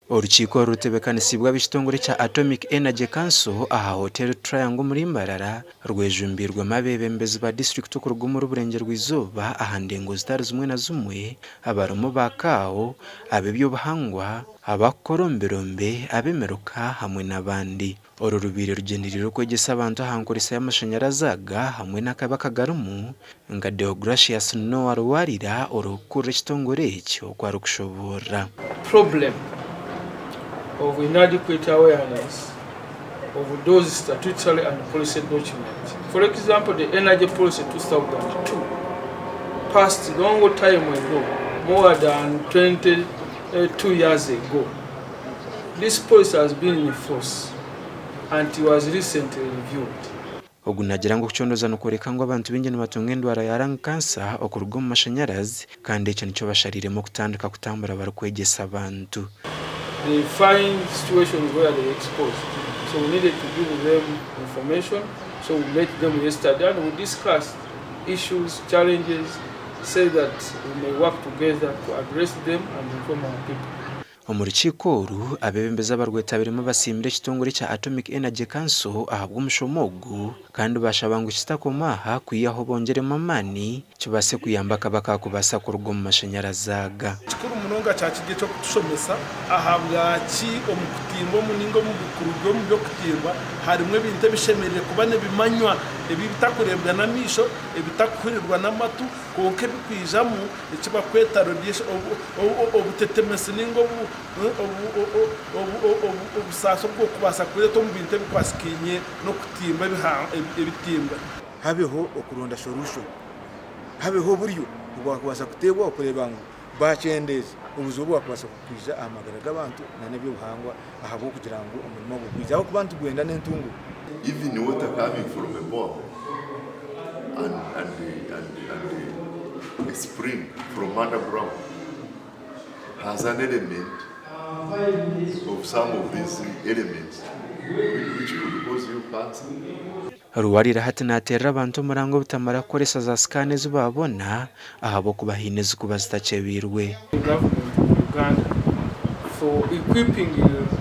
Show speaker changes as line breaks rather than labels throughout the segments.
Orukiiko oru rutebeekanisiibwe ab'ekitongore kya Atomic Energy Council aha Hotel Triangle omuri Mbarara rwejumbiirwemu abeebembezi ba disiturikiti okuruga omuri Burengyerwa-izooba aha ndengo zitari zimwe na zimwe abarimu ba CAO, ab'eby'obuhangwa, abakukora omu birombe, ab'emiruka hamwe n'abandi. Oru rubaire rugyendereire okwegyesa abantu aha nkoresa y'amashanyarazi aga hamwe n'akabi akagarimu nka Deogratius Noah Ruwarira orikukurira ekitongore eki oku arikushoboorora.
Problem of inadequate awareness of those statutory and policy documents. For example, the Energy Policy 2002 passed long time ago, more than 22 years ago. This policy has been in force and it was recently reviewed.
Ogu naagira ngu okucondooza nikworeka ngu abantu baingi nibatunga endwara ya lung cancer okuruga omu mashanyarazi kandi ekyo nikyo bashariiremu okutandika kutambura barikwegyesa abantu.
They find situations where they exposed so we needed to give them information so we met them yesterday and we discussed issues, challenges say that we may work together to address them and inform our people.
Omu rukiiko oru, abeebembezi abarwetabiremu basiimire ekitongore kya Atomic Energy Council ahabw'omushomo ogu kandi baashaba ngu kitakoma aha kwihaho bongyeremu amaani kibaase kuyamba akabi akaakubaasa kuruga omu mashanyarazi aga.
Kikuru munonga kyakirya eky'okutushomesa ahabwaki omu kutimba omu ninga omu kuruga omu by'okutimba harimu ebintu ebishemereire kuba nibimanywa ebitakureebwa n'amaisho, ebitakuhurirwa n'amatu kwonka ebikwijamu eki barikweta radiation, obutetemesi ninga obusaasi obw'okubaasa kureeta omu bintu ebikwasikaine n'okutimba ebitimba.
Habeho okuronda solution, habeho oburyo obwakubaasa kuteebwaho kureeba ngu bakyendeeza obuzibu obwakubaasa kwija aha magara g'abantu n'eby'obuhangwa ahabw'okugira ngu omurimo ogu gwija ahabw'okuba nitugwenda n'entunguuka.
Even water coming from a borehole and and and and a spring from underground has an element of some of these elements which could cause you cancer.
Ruwarira hati nateerera abantu omuranga obutamara kukoresa za scan ezi baabona ahabw'okuba haine ezikuba zitakyebeirwe.
Government of Uganda for equipping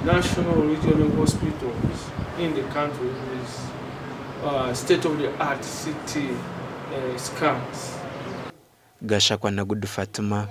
national regional hospitals in the country with state of the art CT scans.
Gashakwa na Gudu Fatima.